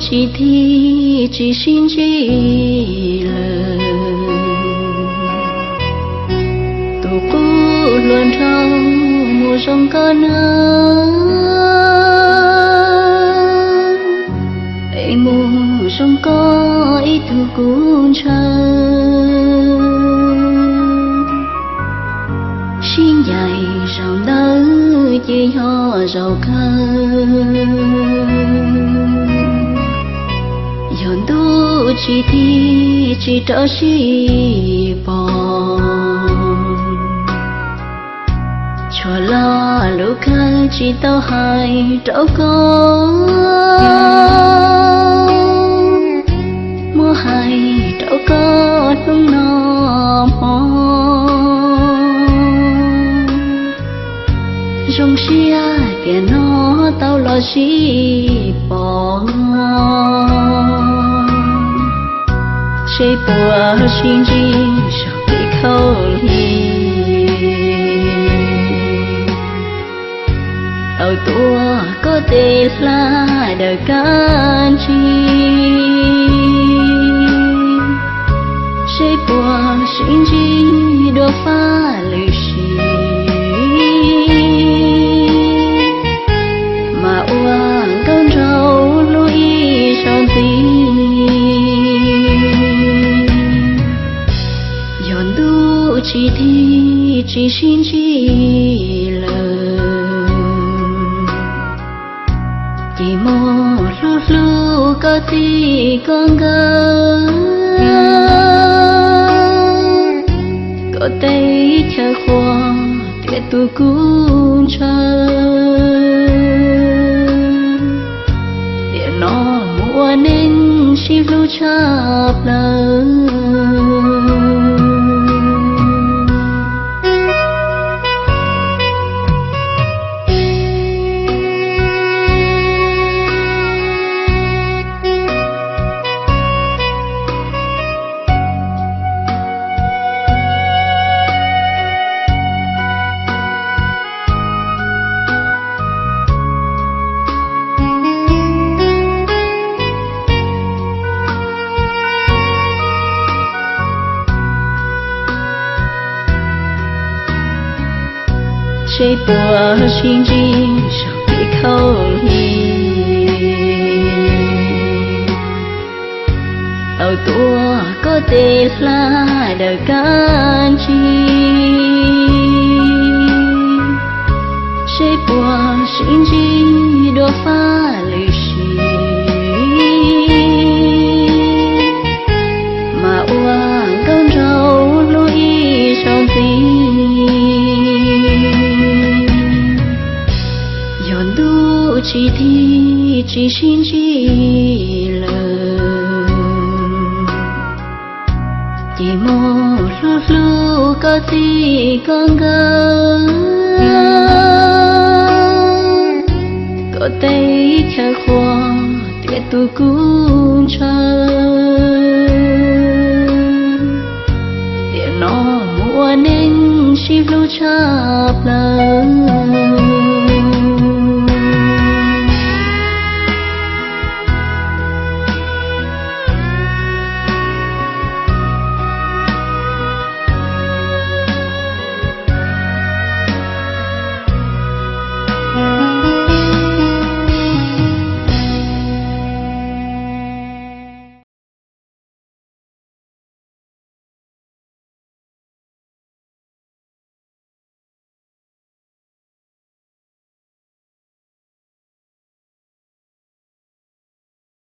tsis thim tsis sib ntsib lawm. Tus qub hluas nraug mus zoo koj na, es mus zoo koj ib tug kuv ntshaw. Sib ncaim zaum ntawd ces yog zaum kawg, yog ntuj tsis thim tsis rov sib pom. Tshuav lo lus kawg tsis tau hais rau koj, muab hais rau koj hnub no hmo. Zoo siab tiam no tau los sib pom, seb puas sib ntsib saum kev khaub lig. Tau tuav koj tes hla daws kab ntsig, seb puas sib ntsib dua fab lwm sim, mas ua nkauj nraug hlub ib zaug ntxiv. Yog ntuj tsis thim tsis sib ntsib lawm, ces mus hlub hlub koj txij koj nkawm, kom teb chaws qhuas tias tus kuv ntshaw. Tiam no mus ua neej sib hlub tshaj plaws. Seb puas sib ntsib saum kev khaub lig. Tau tuav koj tes hla daws kab ntsig, seb puas sib ntsib dua fab lwm sim, mas ua nkauj nraug hlub ib zaug ntxiv. Yog ntuj tsis thim tsis sib ntsib lawm, ces mus hlub hlub koj txij koj nkawm, kom teb chaws qhuas tias tus kuv ntshaw. Tiam no mus ua neej sib hlub tshaj plaws.